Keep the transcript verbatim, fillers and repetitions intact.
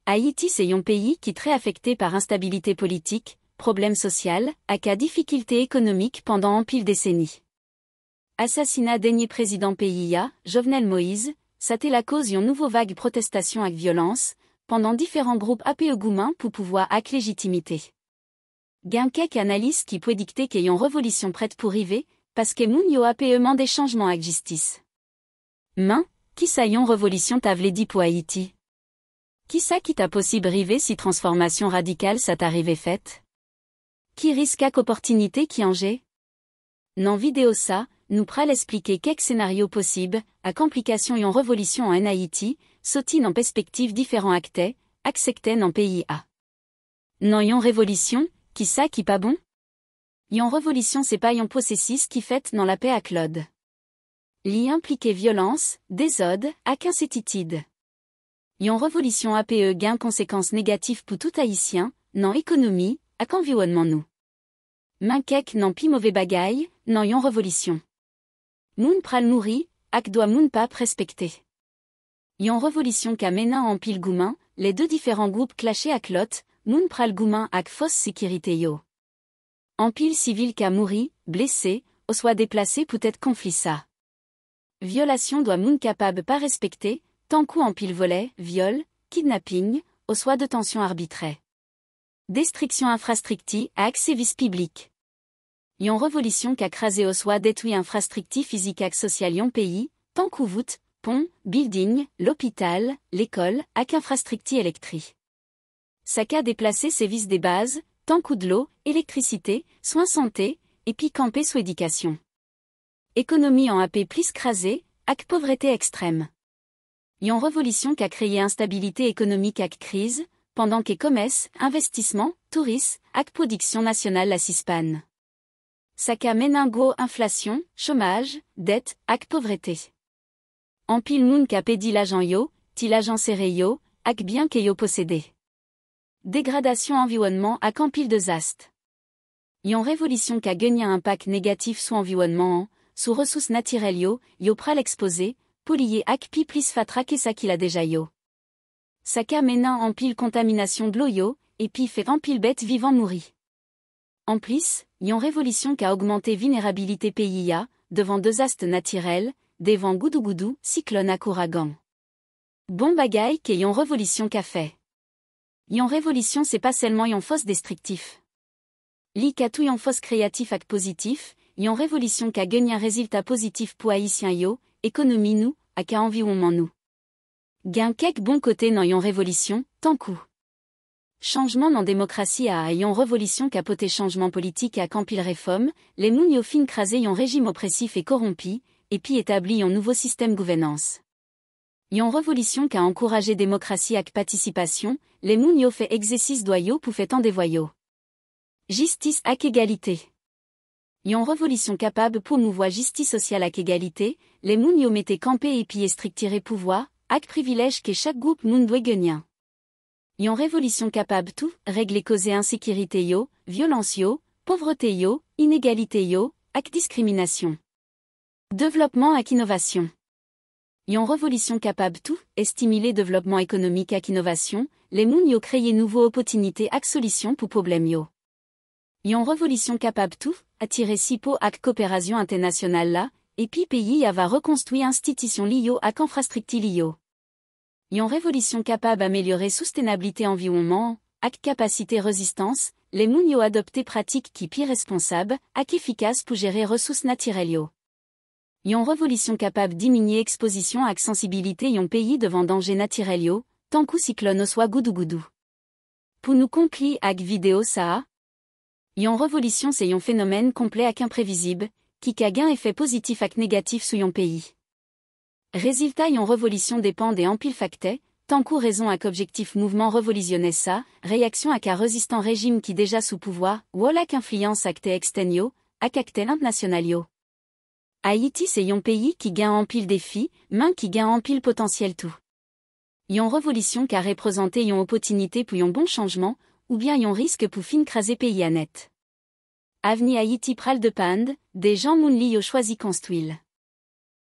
Ayiti se yon peyi ki trè afekte pa enstabilite politik, pwoblèm sosyal, aka difikilte ekonomik pandan anpil deseni. Asasina dènye prezidan peyi a, Jovenel Moïse, sa te lakoz yon nouvo vag pwotestasyon ak vyolans, pandan diferan gwoup ape goumen pou pouvwa ak lejitimite. Gen kèk analis ki predikte ke yon revolisyon prèt pou rive, paske moun yo ape mande chanjman ak jistis. Men, kisa yon revolisyon ta vle di pou Ayiti? Kisa ki ta posib rive si transfòmasyon radikal sa ta rive fèt? Ki risk ak opòtinite ki an je? Nan videyo sa, nou pral esplike kèk senaryo posib ak enplikasyon yon revolisyon ann Ayiti, soti nan pèspektiv diferan aktè ak sektè nan peyi a. Nan yon revolisyon, kisa ki pa bon? Yon revolisyon se pa yon pwosesis ki fèt nan lapè ak lòd. Li enplike vyolans, dezòd, ak ensètitid. Yon revolisyon ape gen konsekans negatif pou tout Ayisyen, nan ekonomi, ak anviwònman nou. Men kèk nan pi move bagay nan yon revolisyon. Moun pral mouri, ak dwa moun p ap respekte. Yon revolisyon ka mennen anpil goumen, lè de diferan gwoup klache ak lòt, moun pral goumen ak fòs sekirite yo. Anpil sivil ka mouri, blese, oswa deplase poutèt konfli sa. Vyolasyon dwa moun kapab pa respekte, tankou anpil vòlè, vyòl, kidnaping, oswa detansyon arbitrè. Destriksyon enfrastrikti ak sèvis piblik. Yon revolisyon ka kraze oswa detwi enfrastrikti fizik ak sosyal yon peyi, tankou wout, pon, bilding, lopital, lekòl, ak enfrastrikti elektrik. Sa ka deplase sèvis de baz, tankou dlo, elektrisite, swen sante, epi kanpe sou edikasyon. Ekonomi an ape plis kraze, ak povrete ekstrèm. Yon revolisyon ka kreye enstabilite ekonomik ak kriz, pandan ke komès, envestisman, touris, ak pwodiksyon nasyonal la sispann. Sa ka mennen gwo enflasyon, chomaj, dèt, ak povrete. Anpil moun ka pèdi lajan yo, ti lajan sere yo, ak byen ke yo posede. Degradasyon anviwònman ak anpil dezas. Yon revolisyon ka genyen enpak negatif sou anviwònman an, sou resous natirèl yo, yo pral ekspoze, polye ak pi plis fatra ke sa ki la deja yo. Sa ka mennen anpil kontaminasyon dlo yo, epi fè anpil bèt vivan mouri. Anplis, yon revolisyon ka ogmante vilnerabilite peyi a, devan dezas natirèl, devan goudougoudou, siklòn ak ouragan. Bon bagay ke yon revolisyon ka fè. Yon revolisyon se pa sèlman yon fòs destriktif. Li ka tou yon fòs kreyatif ak pozitif, yon revolisyon ka genyen rezilta pozitif pou Ayisyen yo, ekonomi nou, ak anviwònman nou. Gen kèk bon kote nan yon revolisyon, tankou. Chanjman nan demokrasi a. Yon revolisyon ka pote chanjman politik ak anpil refòm, lè moun yo fin kraze yon rejim opresif e kowonpi, epi etabli yon nouvo sistèm gouvènans. Yon revolisyon ka ankouraje demokrasi ak patisipasyon, lè moun yo fè egzèsis dwa yo pou fè tande vwa yo. Jistis ak egalite. Yon revolisyon kapab pwomouvwa jistis sosyal ak egalite, lè moun yo mete kanpe epi estriktire pouvwa, ak privilèj ke chak gwoup moun dwe genyen. Yon revolisyon kapab tou regle koze ensekirite yo, vyolans yo, povrete yo, inegalite yo, ak diskriminasyon. Devlòpman ak inovasyon. Yon revolisyon kapab tou estimile devlòpman ekonomik ak inovasyon, lè moun yo kreye nouvo opòtinite ak solisyon pou pwoblèm yo. Yon revolisyon kapab tou atire sipo ak koperasyon entènasyonal la, epi peyi a va rekonstwi enstitisyon li yo ak enfrastrikti li yo. Yon revolisyon kapab amelyore soustenablite anviwònman an, ak kapasite rezistans, lè moun yo adopte pratik ki pi responsab ak efikas pou jere resous natirèl yo. Yon revolisyon kapab diminye ekspozisyon ak sansibilite yon peyi devan danje natirèl yo, tankou siklòn oswa goudougoudou. Pou nou konkli ak videyo sa a, yon revolisyon se yon fenomèn konplè ak enprevizib, ki ka gen efè pozitif ak negatif sou yon peyi. Rezilta yon revolisyon depann de anpil faktè, tankou rezon ak objektif mouvman revolisyonè sa, reyaksyon ak a rezistan rejim ki deja sou pouvwa, wòl ak enfliyans aktè ekstèn yo, ak aktè entènasyonal yo. Ayiti se yon peyi ki gen anpil defi, men ki gen anpil potansyèl tou. Yon revolisyon ka reprezante yon opòtinite pou yon bon chanjman, oubyen yon risk pou fin kraze peyi a nèt. Avni Ayiti pral depann de jan moun li yo chwazi konstwi l.